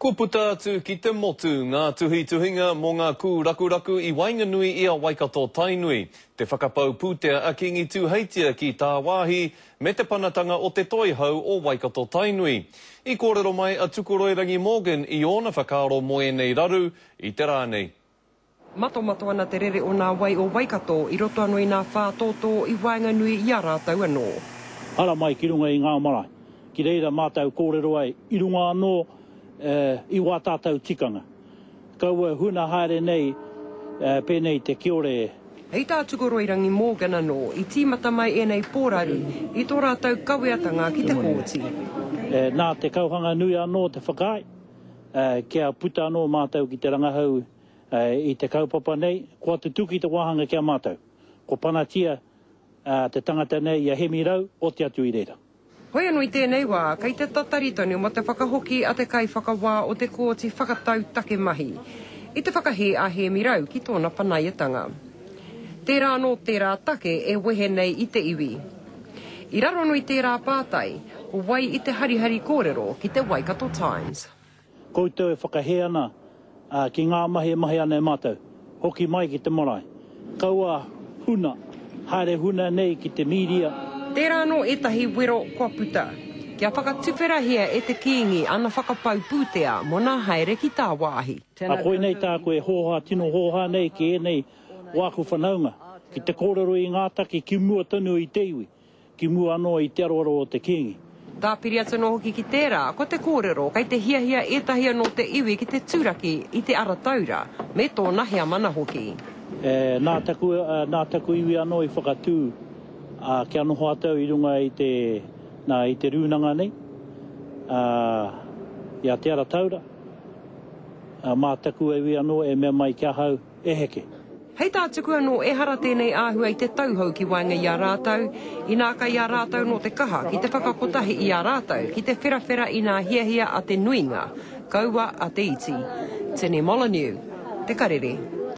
Kua puta atu ki te motu ngā tuhituhinga mō ngā kūrakuraku i waenganui i a Waikato-Tainui, te whakapau pūtea a Kīngi Tūheitia ki tāwāhi me te panatanga o te toihau o Waikato-Tainui. I kōrero mai a Tukoroirangi Morgan i ōna whakaaro mō ēnei raru i te rā nei. Matomato ana te rere o nā wai o Waikato i roto anō i nā whātōtō i waenganui i a rātou anō. Ara mai ki runga i ngā marae, ki reira mātou kōrero ai i runga anō i wā tātou tikanga. Kaua e huna haere nei pēnei i te kiore. Hei tā Tukoroirangi Morgan anō, i tīmata mai ēnei pōraru i tō rātou kaweatanga ki te kōti. Nā te Kauhanganui anō te whakaae kia puta anō mātou ki te rangahau I te kaupapa nei, kua tutuki te wāhanga ki a mātou. Kua panatia te tangata nei i a Hemi Rau, oti atu i reira. Hoi anō i tēnei wā, kei te tatari tonu mō te whakahoki a te kaiwhakawā o te Kōti Whakatau Take Mahi i te whakahē a Hēmi Rau ki tōna panaiatanga. Tērā anō tērā take e wehe nei i te iwi. I raro anō i tērā pātai, ko wai i te harihari kōrero ki te Waikato Times? Koutou e whakahē ana ki ngā mahi e mahi ana e mātou. Hoki mai ki te marae. Kaua huna, haere huna nei ki te mīria. Tērā anō ētahi wero kua puta, kia whakatuwherahia e te Kīngi ana whakapau pūtea mō nā haere ki tāwāhi. Ā, koinei tāku e hōhā, tino hōhā nei ki ēnei o āku whanaunga, ki te kōrero i ngā take ki mua tonu i te iwi. Ki mua anō i te aroaro o te Kīngi. Tāpiri atu anō hoki ki tērā, ko te kōrero, kei te hiahia ētahi anō te iwi ki te turaki i Te Ara Taura, me tōna heamana hoki. Nā taku, nā taku iwi anō i whakatū, ā, kia noho atu au i runga i te, nā, i te rūnanga nei, ā, i a Te Ara Taura, ā, mā taku iwi anō e mea mai ki ahau, e heke. Hei tā Tuku anō, ehara tēnei āhua i te tauhou ki waenga i a rātou, inā kai a rātou nō te kaha ki te whakakotahi i a rātou ki te wherawhera i nā hiahia a te nuinga, kaua a te iti. Tini Molyneux, Te Karere.